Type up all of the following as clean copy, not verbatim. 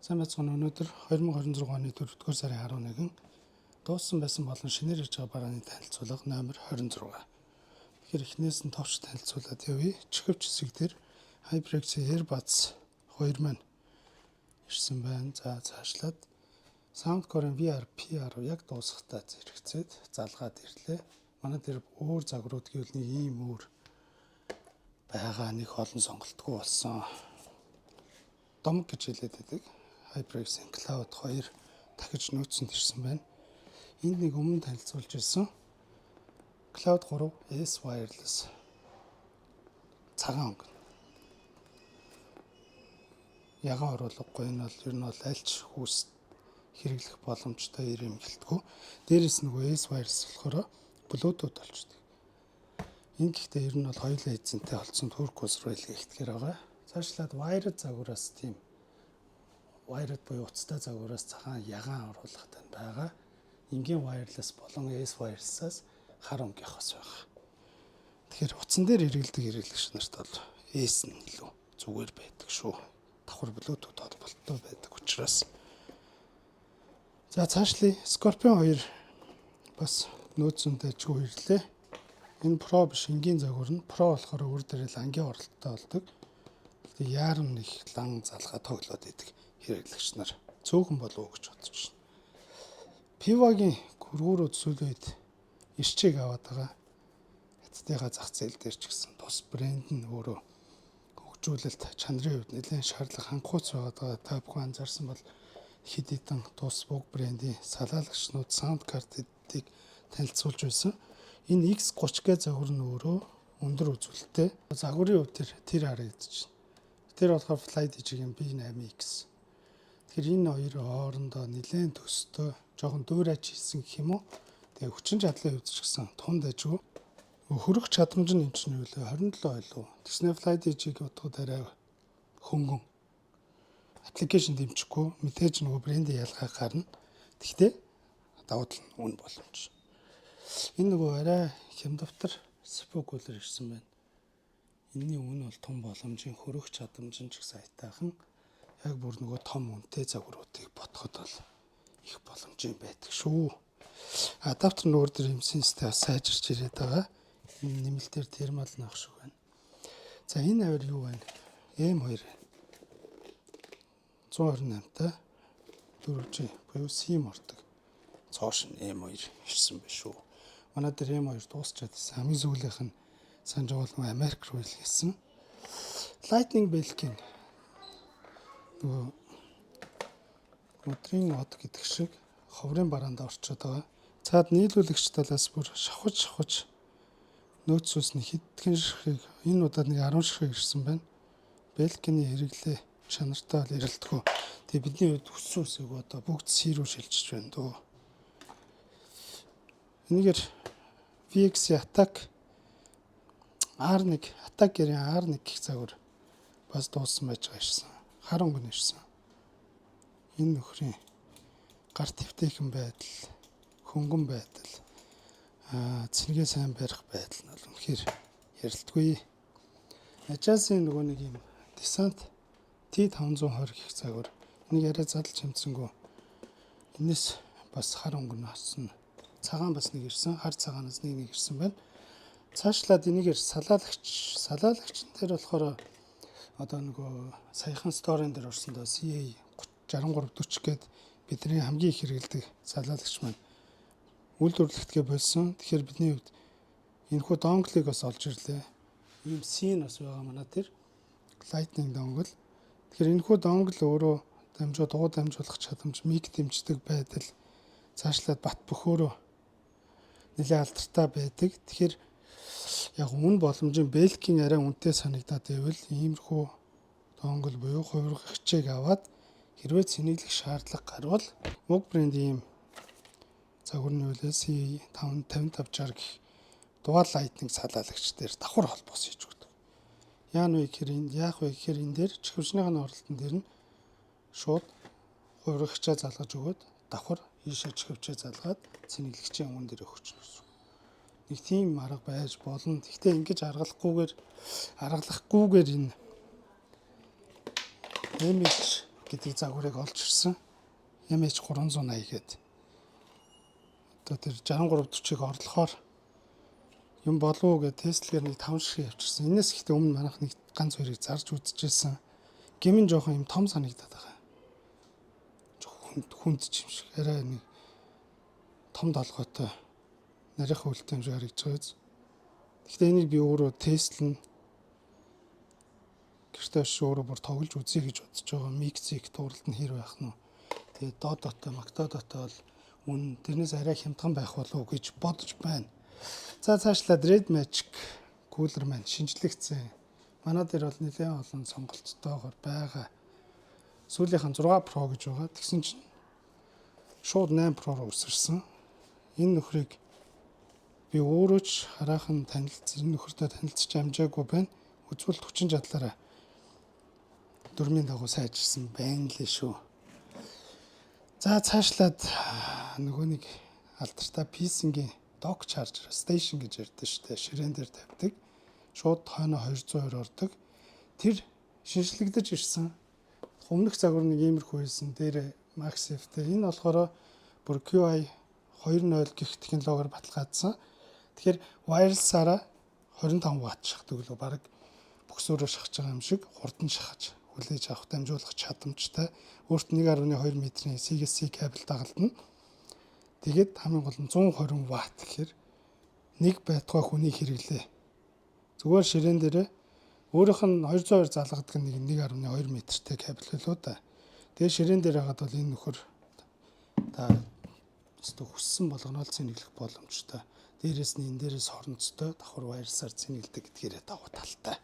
Сайн байцгаана уу? Өнөөдөр 2026 оны 4-р сарын 11 дууссан байсан болон шинээр ирж байгаа барааны танилцуулга номер 26. Тэгэхээр эхнээс нь товч танилцуулаад явъя. Чихвч хэсэг дээр HyperX AirBuds 2 маань ирсэн байна. За, цаашлаад Soundcore-ын VR P10 яг дуусахдаа зэрэгцээд залгаад ирлээ. Манай дээр өөр загварууд гэвэл нэг ийм өөр байгаа, нэг олон сонголтгүй болсон. Домог гэж хэлээд байдаг. HyperX Cloud 2 дахиж нөөцөнд ирсэн байна. Энд нэг өмнө танилцуулж ирсэн Cloud 3 S Wireless цагаан өнгө. Ягаан оруулахгүй, энэ бол ер нь бол альч хүүс хэрэглэх боломжтой юм гэлтгүү. Дээрээс нөгөө S Wireless болохоор Bluetooth болчдөг. Энэ гэхдээ ер нь бол хоёулаа эзэнтэй холцсон Turquoise руу илгээхтгэр байгаа. Цаашлаад wired загвараас, тийм, wired буюу утастай загвараас цагаан, ягаан оруулахтай байгаа. Энгийн wireless болон S wireless-аас хар өнгөх бас байгаа. Тэгэхээр утсан дээр хэрэглэдэг хэрэглэгч нарт бол S нь илүү зүгээр байдаг шүү. Давхар Bluetooth холболттой байдаг учраас. За, цаашлаа, Scorpion 2 бас нөөцөнд ажгүй ирлээ. Энэ Pro биш, энгийн загвар нь. Pro болохоор өөр дээрээ лангийн оролттой болдог. Тэгээ яарам нэг лан залгаа тоглоод идэг хэрэглэгч нар цөөхөн болов уу гэж бодож байна. Piva-гийн гүргүүрүүд сүүлийн үед ирчээг аваад байгаа. Хятадынхаа зах зээл дээр ч гэсэн тус брэнд нь өөрөө хөгжүүлэлт, чанарын хувьд нэлээд шаардлага хангахуйц байгаад байгаа. Та бүхэн анзаарсан бол хэд хэдэн тус буг брендийн салаалагчнууд sound card-ыг танилцуулж байсан. Энэ X30 г загвар нь өөрөө өндөр үзүүлэлттэй. Загварын хувьд тэр харагдаж байна. Тэр болохоор Flydigi-ийн B8X. Тэгэхээр энэ хоёр хоорондоо нэлээд төстэй, жоохон дуурайч хийсэн гэх юм уу. Тэгээ хүчин чадлын хувьд ч гэсэн тунд ажгүй. Хөрөх чадамж нь энэ чинь юу лээ, 27 байлуу. Тэгснэ Flydigi-г утгад арай хөнгөн. Application дэмжихгүй, мэдээж нөгөө брендийн ялгаа гарна. Тэгтээ давуу тал нь үн боломж. Энэ нөгөө арай хямдвтар CPU cooler ирсэн байна. Энэний үн бол том боломжийн, хөрөх чадамж нь ч гэсэн аятайхан, яг бүр нөгөө том үнэтэй загваруудыг ботход бол их боломжийн байдаг шүү. Адаптер нүүр дээр юмсэнстэй бас сайжирч ирээд байгаа. Энэ нэмэлтээр thermal наах шиг байна. За, энэ авир юу байна? M2 128 та 4G буюу SIM ордог. Цоош нь M2 ирсэн байна шүү. Манай дээр M2 дуусчаад байсан. Хамгийн сүүлийнх нь санаж байгаа Америк руу илгээсэн. Lightning Belkin нөгөө өдрийн од гэдэг шиг ховрын бараанд орчод байгаа. Цаад нийлүүлэгч талаас бүр шавхаж шавхаж нөөцөөс нь хэдхэн ширхэг, энэ удаад нэг 10 ширхэг ирсэн байна. Belkin-ий хэрэглээ чанартай бол эрэлтгүү. Тэгээ бидний хувьд хүссэн үсэг одоо бүгд C рүү шилжиж байна дөө. Энийгээр VX Attack R1, Attack гэрийн R1 гэх загвар бас дууссан байж байгаа ирсэн. Хар өнгө нь ирсэн. Энэ нөхрийн гар твтэйхэн байдал, хөнгөн байдал, цэнгээ сайн барих байдал нь бол үнэхээр ярилтгүй. Ажаасын нөгөө нэг юм десант T520 гэх загвар. Энийг арай задалж хэмцэнгүү. Энэс бас хар өнгө нь авсан. Цагаан бас нэг ирсэн. Хар цагаанаас нэг нэг ирсэн байна. Цаашлаад энийгээр салаалагч дээр болохоор одоо нөгөө саяхан store-ын дээр орсон доо CA 6340 гээд бидний хамгийн их хэрэглэдэг салаалагч маань үйлдвэрлэгдэхээ болсон. Тэгэхээр бидний хувьд энэхүү dongle-ыг бас олж ирлээ. Ийм C нь бас байгаа манай тэр Lightning dongle. Тэгэхээр энэхүү dongle өөрөө дамжуу дуу дамжуулах чадамж, mic дэмждэг байдал, цаашлаад бат бөхөөрөө нэлээд алдартай байдаг. Тэгэхээр яг үн боломжийн Belkin арай үнэтэй санагдаад байвал иймэрхүү dongle буюу хувиргагчийг аваад хэрвээ цэнэглэх шаардлага гарвал уг брендийн ийм загвар нь юу лээ, C5 5560 гэх dual lightning салаалагч дээр давхар холбоос хийж өгдөг. Яа нү гэхээр энэ яах вэ гэхээр энэ дээр чихвчнийх нь оролтон дээр нь шууд хувиргагчаа залгаж өгөөд давхар ийшээ чихвчээ залгаад цэнэглэгчийн өнгөн дээр өгч гэсэн. Нэг тийм арга байж болно. Гэхдээ ингэж аргалахгүйгээр энэ MH гэдэг загварыг олж ирсэн. MH 380 гэдэг. Одоо тэр 6340-ыг орлохоор юм болов уу гэж тестлэгээр нэг 5 шиг явчихсан. Энэс ихтэй өмнө манайх нэг ганц хоёрыг зарж үзчихсэн. Гэмэн жоохон юм том санагдаад байгаа. Жоохон хүнд хүнд ч юм шиг. Арай нэг том толгойтой, нарийнхан хөлтэй юм шиг харагдаж байгаа биз. Гэхдээ энийг би өөрөө тестлэн, гэртээ очиж өөрөө бүр тоглож үзье гэж бодож байгаа. Миксик дууралт нь хэр байх нь. Тэгээд Додотой, Мактодотой бол үн тэрнээс арай хямдхан байх болов уу гэж бодож байна. За, цаашлаад Red Magic cooler маань шинжлэгдсэн. Манай дээр бол нэлээд олон сонголттойгоор байгаа. Сүүлийнхэн 6 Pro гэж байгаа. Тэгсэн чинь шууд 8 Pro руу өсөрсөн. Энэ нөхрийг би өөрөө ч хараахан танилцсан, энэ нөхөртөө танилцж амжаагүй байна. Үзвэл хүчин чадлаараа дөрмийн дагуу сайжирсан байна лээ шүү. За, цаашлаад нөгөө нэг алдартай Psing-ийн dock charger station гэж ярьдэн шүү дээ. Ширээн дээр тавьдаг. Шууд хойно 220 ордог. Тэр шинжлэгдэж ирсэн. Өмнөх загвар нэг иймэрхүү байсан. Дээр MagSafe-тэй. Энэ болохоор бүр QI 2.0 гэх технологиор баталгаажсан. Тэгэхээр wireless-аараа 25 ватт шахдаг лөө, баг бөксөөрөө шахаж байгаа юм шиг хурдан шахаж хүлээж авах, дамжуулах чадамжтай. Өөрт 1.2 метрийн CGC кабель дагалдана. Тэгээд хамгийн гол нь 120 ватт гэхээр нэг байтугай хүний хэрэглээ. Зүгээр ширээн дээрээ өөрийнх нь 220 залгадаг нэг 1.2 метртэй кабель лөө да. Тэгээ ширээн дээр хагаад бол энэ нөхөр та өстө хүссэн болгоноо л цэнэглэх боломжтой. Дээрээс нь энэ дээрээс хоронцтой давхар wireless-аар цэнэглэдэг гэдгээрээ давуу талтай.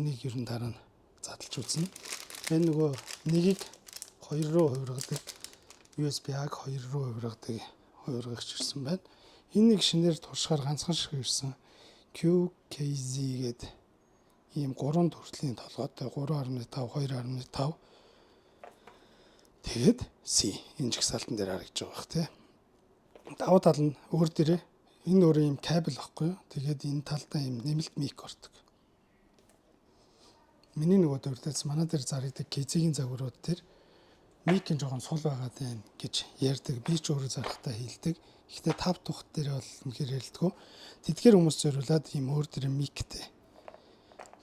Энийг ер нь дараа нь задлж үзнэ. Энэ нөгөө нэгийг хоёр руу хувиргадаг, USB-А-г хоёр руу хувиргадаг хувиргагч ирсэн байна. Энэ нэг шинээр туршихаар ганцхан шиг ирсэн. QKZ гэдэг ийм гурван төрлийн толгойтой, 3.5, 2.5, тэгээд C энэ жагсаалтан дээр харагдаж байгаа бах тий. Давуу тал нь өөр дээрээ энэ өөрөө ийм кабель баггүй юу? Тэгээд энэ талдаа ийм нэмэлт mic ордог. Миний нөгөө дурдсан манай дээр зарагддаг KZ-ийн загварууд дээр mic нь жоохон сул байгаад байна гэж ярьдаг. Би ч өөрөө зарахтаа хэлдэг. Гэхдээ тав тухт дээр бол үнэхээр ярилдаггүй. Тэдгээр хүмүүс зориулаад ийм өөр дээр mic-тэй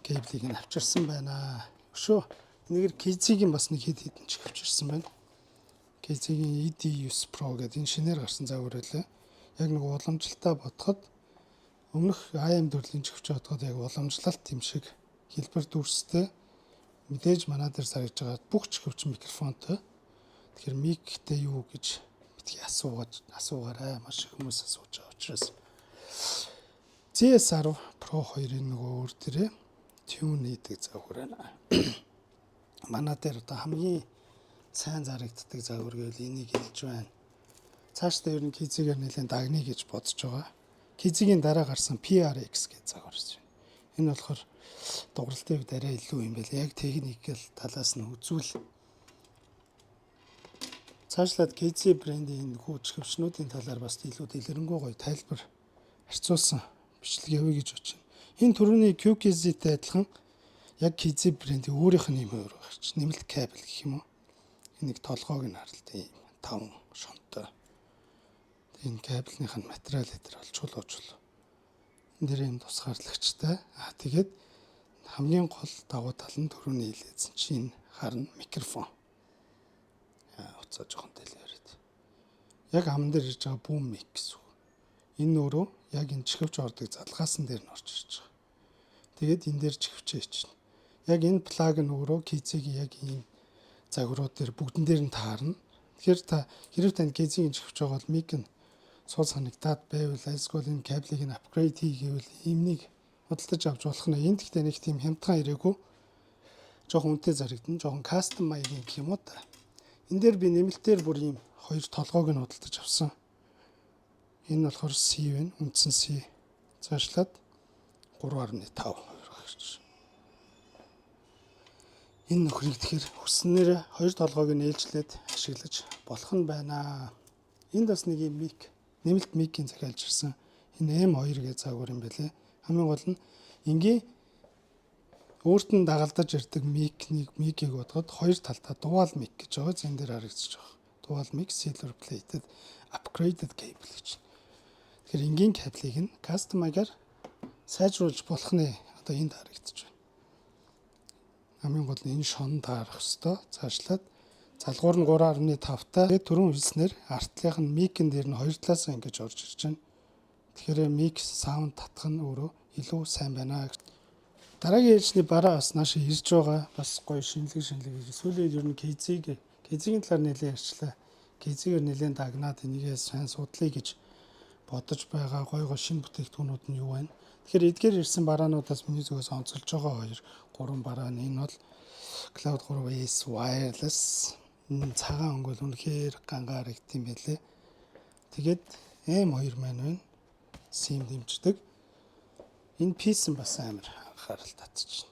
кабелийг нь авчирсан байна. Өшөө энэгээр KZ-ийн бас нэг хэд хэдэн чих авчирсан байна. KZ-ийн ED9 Pro гэдэг энэ шинээр гарсан загвар байлаа. Яг нэг уламжлалтаа бодоход, өмнөх IM төрлийн чихвч бодоход яг уламжлалт юм шиг хэлбэр дүрстэй, мэдээж манай дээр зарж байгаа бүх чихвч микрофонтой. Тэгэхээр mic-тэй юу гэж битгий асуугаад асуугаарай. Маш их хүмүүс асууж байгаа учраас. CS10 Pro 2-ын нөгөө өөр дээрээ tune хийдэг загвар байна. Манай дээр одоо хамгийн сайн зарагддаг загвар гэвэл энийг хэлж байна. Цаашдаа ер нь KZ-гээр нэлээд дагныг гэж бодож байгаа. KZ-ийн дараа гарсан PRX гэж загвар ирж байна. Энэ болохоор дугарлалтын хувьд арай илүү юм байл. Яг техникэл талаас нь үзвэл. Цаашлаад KZ брендийн энэ хүү чихвчнүүдийн талаар бас илүү дэлгэрэнгүй гоё тайлбар харьцуулсан бичлэг явъя гэж бодож байна. Энэ түрүүний QKZ-тэй адилхан яг KZ брендийн өөрийнх нь юм өөр байх чи нэмэлт кабель гэх юм уу. Энэ нэг толгойг нь харалт ийм таван шонтой. Энэ кабельных нь материал дээр бол чулуучул. Энэ дээр юм тусгаарлагчтай. Аа, тэгээд хамгийн гол давуу тал нь түрүүний хэлээдсэн чинь энэ харна микрофон. Уцаа жоохон тэл яриад. Яг аман дээр ирж байгаа boom mic гэсэн үг. Энэ өөрөө яг энэ чихвч ордог задалгаасан дээр нь орж ирж байгаа. Тэгээд энэ дээр чихвчээ ичнэ. Яг энэ plug нь өөрөө KZ-ийн яг ийм загварууд дээр бүгдэн дээр нь таарна. Тэгэхээр та хэрэг танд KZ-ийн чихвч байгаа бол mic нь сул санагдаад байвал, эсвэл энэ кабелийг нь upgrade хийгээвэл иймнийг худалдаж авч болох нь. Энд гэхдээ нэг тийм хямдхан ирээгүй. Жоохон үнэтэй зарагдана. Жоохон custom маягийн гэх юм уу та. Энэ дээр би нэмэлтээр бүр ийм хоёр толгойг нь худалдаж авсан. Энэ болохоор C байна. Үндсэн C. Цаашлаад 3.5 гарч. Энэ нөхрийг тэгэхээр хүснээр хоёр толгойг нь ээлжлээд ашиглаж болох нь байна. Энд бас нэг юм mic, нэмэлт mic-ийн захиалж ирсэн. Энэ M2 гэж загвар юм байлээ. Хамгийн гол нь энгийн Өөрт нь дагалдаж ирдэг mic-нийг, mic-ийг бодоход хоёр талдаа dual mic гэж байгаа. Зэн дээр харагдаж байгаа. Dual mic silver plated upgraded cable гэж. Тэгэхээр энгийн кабелийг нь custom маягаар сайжруулж болох нэ, одоо энд харагдаж байна. Хамгийн гол нь энэ шон таарах хэвээр. Цаашлаад залгуур нь 3.5 та. Тэгээд түрүүн хэлснээр артлынх нь mic-эн дээр нь хоёр талаас ингэж орж ирж байна. Тэгэхээр mic sound татах нь өөрөө илүү сайн байна. Дараагийн ээлжний бараа бас нааш ирж байгаа. Бас гоё шинэлэг шинэлэг гэж. Сүүлийн үед ер нь KZ-г, KZ-ийн талаар нэлээд ярьчлаа. KZ-гээр нэлээд дагнаад энийгээ сайн судлая гэж бодож байгаа. Гоё гоё шинэ бүтээгдэхүүнүүд нь юу байна? Тэгэхээр эдгээр ирсэн бараануудаас миний зүгээс онцолж байгаа хоёр гурван бараа нь энэ бол Cloud 3S wireless, цагаан өнгө бол үнэхээр гангаа харагдсан юм байлээ. Тэгээд M2 маань байна. SIM дэмждэг. Энэ piece нь бас амар анхаарал татчихна.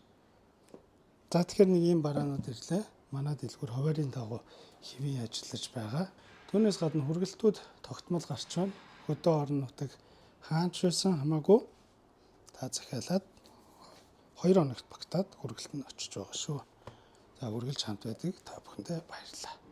За, тэгэхээр нэг ийм бараанууд ирлээ. Манай дэлгүүр хуваарийн дагуу хэвийн ажиллаж байгаа. Түүнээс гадна хүргэлтүүд тогтмол гарч байна. Хөдөө орон нутаг хаач байсан хамаагүй та захиалаад 2 хоногт багтаад хүргэлт нь очиж байгаа шүү. За, үргэлж хамт байдаг та бүхэндээ баярлалаа.